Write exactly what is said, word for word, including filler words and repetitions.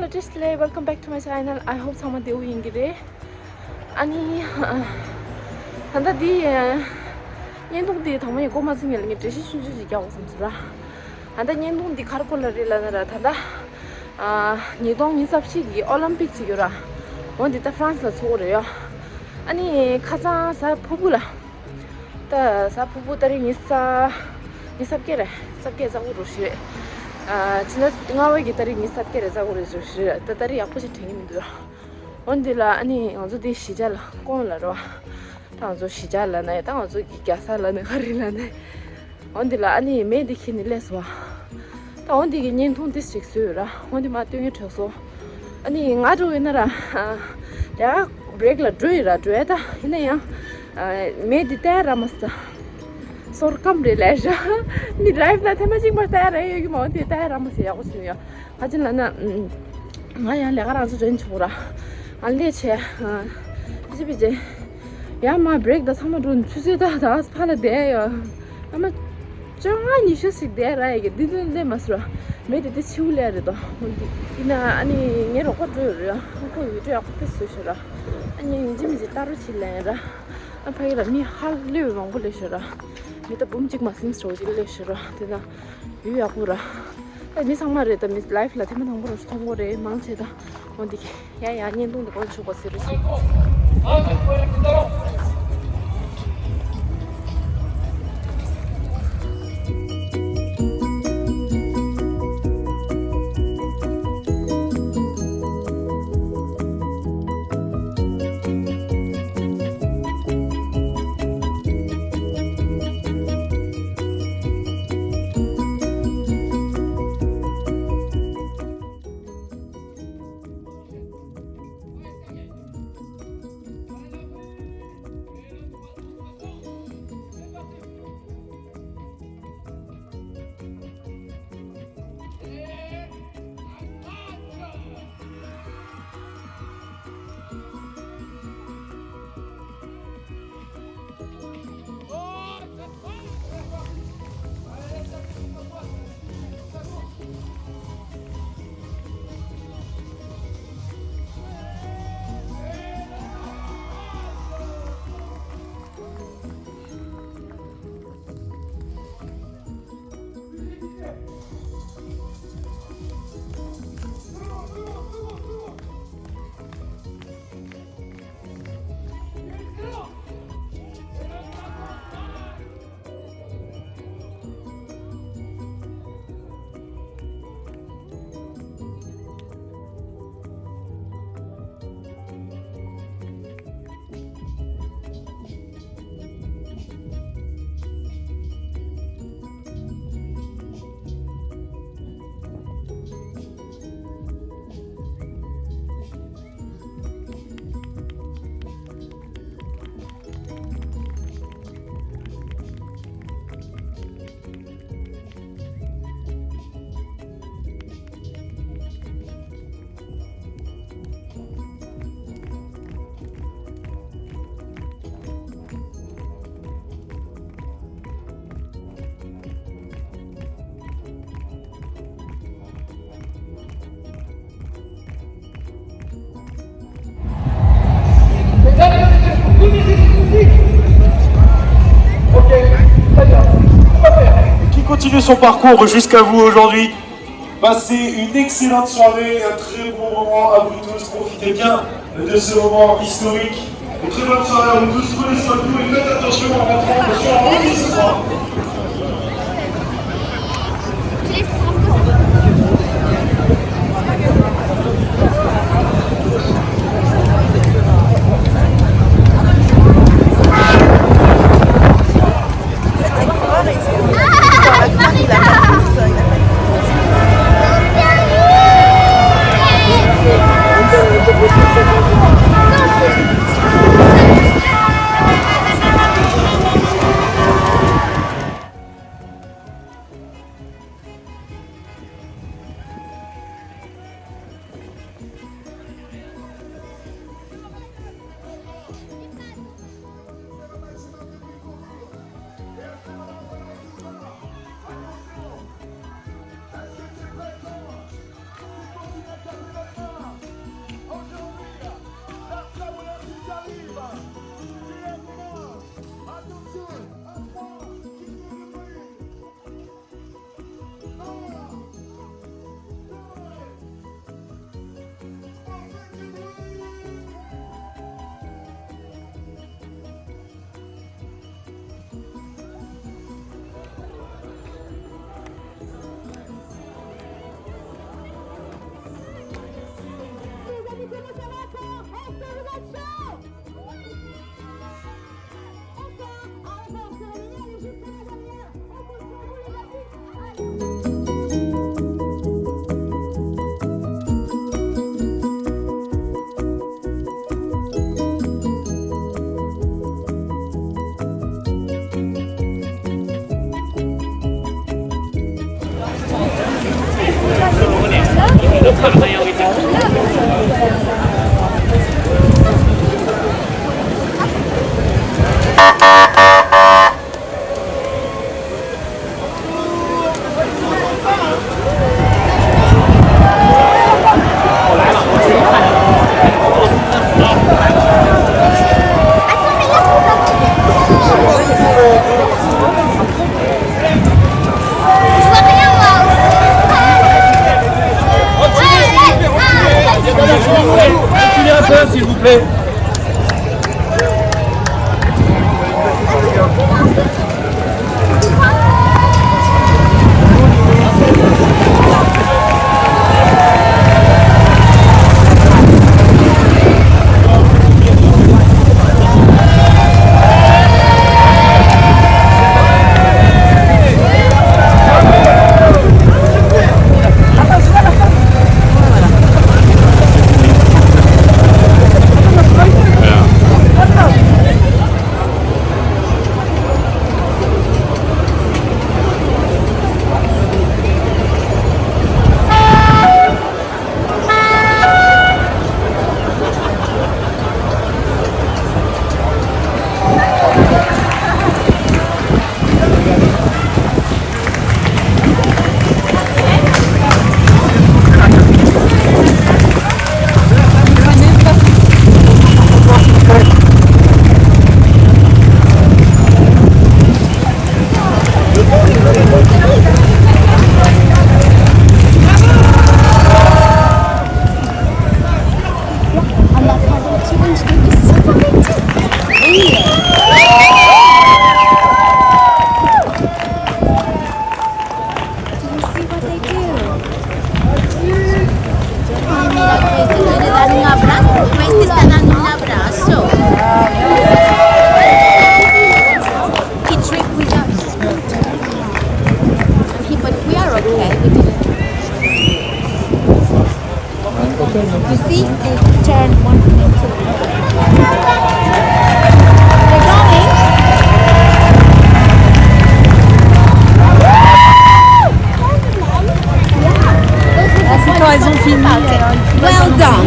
Hello, welcome back to my channel. I hope ཚང་མ་བདེ་པོ་ཡིན་གྱི་རེད། ཨ་ནི། ད་ལྟ་འདི། བརྙན་ཐུང་འདི་དང་པོ་ཡིན་སྐོར་མ་ཚིག་ངེད་ལ་ངས་འགྲེལ་བཤད་ཆུང་ཆུང་ཞིག་རྒྱག་དགོས་བསམ་སོང་ར། ད་ལྟ་བརྙན་ཐུང་འདི་ག་རེ་སྐོར་ལ་རེད་ལབ་ན་ར། ད་ལྟ། ཉིས་སྟོང་ཉི་ཤུ་རྩ་གཅིག་གི་ཨོ་ལིམ་པིག་ཅིག་ཡོད་ར། འོ་འདི་ད་ཧྥ་རན་སི་ལ་ཚོགས་ཀྱི་རེད་ཡ། ཨ་ནི་ཁ་སང་གཟའ་ཕུར་བུ་ལ། ད་གཟའ་ཕུར་བུ་ཏ་རིག་ཉི་ཤུ་རྩ། ཉི་ཤུ་རྩ་བརྒྱད་རེད། རྩ་བརྒྱད་རྩ་དགུ་རེད་ཤག་ཨ། ཕྱི་ཟླ་ལྔ་པ་གི་ཏ་རིག་ཉི་ཤུ་རྩ་བརྒྱད་རེད། རྩ་དགུ་རེད་ཤག་ད་ཏ་རིག་ཡག་པོ་ཞིག་དྲན་གྱི་མི་འདུག་འོ་འདི་ལ་ཨ་ནི་ང་ཚོ་འདི་གཞིས་ཆགས་ལ་ཀོང་ལ་རེད་བ། ད་ང་ཚོ་གཞིས་ཆགས་ལ་ན་ཡ། ད་ང་ཚོ་གི་རྒྱལ་ས་ལ་ན་ག་རེ་ལ་ན། འོ་འདི་ལ་ཨ་ནི་མེ་འདི་ཁྱེར་ནས་སླེབས་སོང་བ། ད་འོ་འདི་གི་བརྙན་ཐུང་འདི་ཞིག་བཟོས་ཡོད་ར། འོ་འདི་མ་སྟོན་གྱི་དྲག་སོང་། ཨ་ནི་ང་འགྲོ་ཡིན་ན་ར། ལས་ཀ་བྷི་རེག་ལ་འགྲོ་ཡི་ར། འགྲོ་ཡ་ད་ཡིན་ན་ཡང་། མེ་འདི་ལྟ་ཡ་རག་མ་སོང་། སོར་སྐམ་རེད་ལས་ཤ། ནི་ལའིབ་ལ་ཐེངས་མ་གཅིག་མར་ལྟ་ཡ་རག་ཡོད་ཀྱི་མ། འོ་འདི་ལྟ་ཡ་རག་མ་སོང་། ཡག་པོ་ཞིག་ཡོད། ཧ་ཅང་ལ་ན། ང་ཡང་ལས་ཀ་རང་ཚོ་རན་ཆོག་ར། ཨ་ལས་བྱས། ཨ། ཕི་ཅི་ཕི་ཅི། ཡང་མ་བྷི་རེག་ད་ཚང་མ་འགྲོ་ནས་ཆུ་ཚོད་ད་ད་ཕ་ལ་བསྡད་ཡོད། ཨ་མ། བཅོ་ལྔ་ཉི་ཤུ་ཞིག་བསྡད་ར་ཡི་གེ་འདི་དོན་ལས་མ་སོ་ར། མེ་དེ་དེ་ཕྱིའུ་ལས་རེད་དོ། ཡིན་ན་ཨ་ནི་ངའི་རོགས་པ་འགྲོ་ཡོད་རེད། ཁོ་ཡུལ་གྲུ་ཡག་པོ་དེ་བཟོས་ཤོག་ར། ཨ་ནི་ཡིན་གཅིག་མིན་གཅིག་ལྟ་རོགས་བྱེད་ལན་ར། ཨ་ཕ་གི་ལ་མི་ཧ་ལས་པའི་མང་པོ་སླེབས་ཤོག་ར། མི་ད་འབུམ་གཅིག་མ་ཟིན་ཤོག་ཅིག་སླེབས་ཤོག་ར། དེ་ན། ཡུལ་ཡག་པོ་ར། ཨ་མི་ཚང་མ་རེད་ད། མི་ལའིབ་ལ་ཐེངས་མ་དང་པོ་རང་མཐོང་གོ་རེད། མང་ཆེ་ད། འོ་འདི་གི་ཡ་ཡ་བརྙན་ཐུང་འདི་སྐོར་ཞུ་དགོས་ཟེར་རེད་ཤག Qui continue son parcours jusqu'à vous aujourd'hui. Passez une excellente soirée, un très bon moment à vous tous. Profitez bien de ce moment historique. Une très bonne soirée à vous tous. Prenez soin de vous et faites attention en rentrant. Je suis en route ce soir. Reculez un peu, s'il vous plaît. Do you see what they do? Ai, mira, pues, te quiere dar un abrazo. Pues, te está dando un abrazo. He drink without smoking. He, but we are okay. We didn't. You see, they turn one thing to. They're going. That's because ils ont fini. Well done.